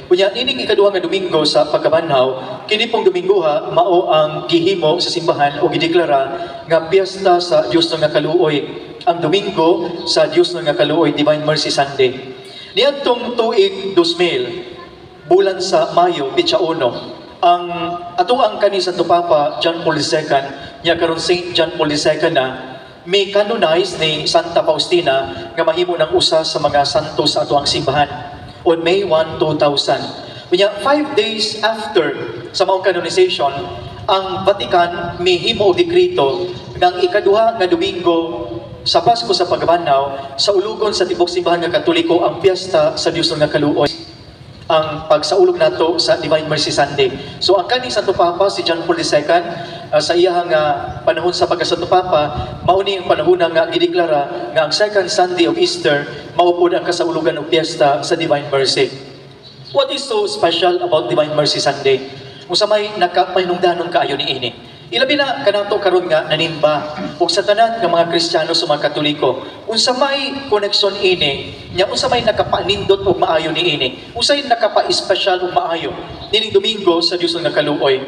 Unya nining ikaduha nga Domingo sa pagkabanhaw, kini pong Domingoha mao ang gihimo sa simbahan o gideklara nga piyesta sa Dios nga kaluoy. Ang Domingo sa Dios nga kaluoy, Divine Mercy Sunday. Niadtong tuig 2000, bulan sa Mayo, petsa 1, ang atoang kani Santo Papa John Paul II, nya karon Saint John Paul II na, may canonize ni Santa Faustina nga mahimo ng usa sa mga santo sa atoang simbahan on May 1, 2000. Unya, 5 days after sa maong canonization, ang Vatican mihimo og dekrito ng ikaduha nga Domingo sa Pasko sa Pagkabanhaw, saulugon sa tibok simbahan nga Katoliko ang piyesta sa Dios nga kaluoy, ang pagsaulog nato sa Divine Mercy Sunday. So ang kaning Santo Papa si John Paul II, sa iyahang panahon sa pagka-Santo Papa, mao ni ang panahon nga gideklara nga ang second Sunday of Easter mao pod ang kasaulugan og piyesta sa Divine Mercy. What is so special about Divine Mercy Sunday? Unsa may nakapahinungdanon kaayo niini? Ilabi na kanato karon nga nanimba ug sa tanan nga mga Kristiyano, sa mga Katoliko, unsa may connection ini nya? Unsa may nakapanindot og maayo niini? Unsay nakapa-espesyal og maayo nining Domingo sa Dios nga kaluoy?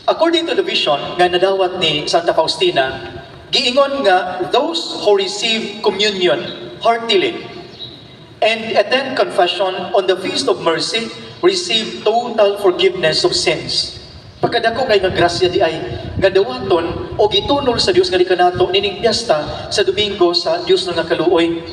According to the vision nga nadawat ni Santa Faustina, giingon nga those who receive communion heartily and attend confession on the Feast of Mercy receive total forgiveness of sins. Pagkadako kay nga grasya di ay nga dawaton o gitunol sa Dios nga kanato nining piyesta sa Domingo sa Dios nga kaluoy.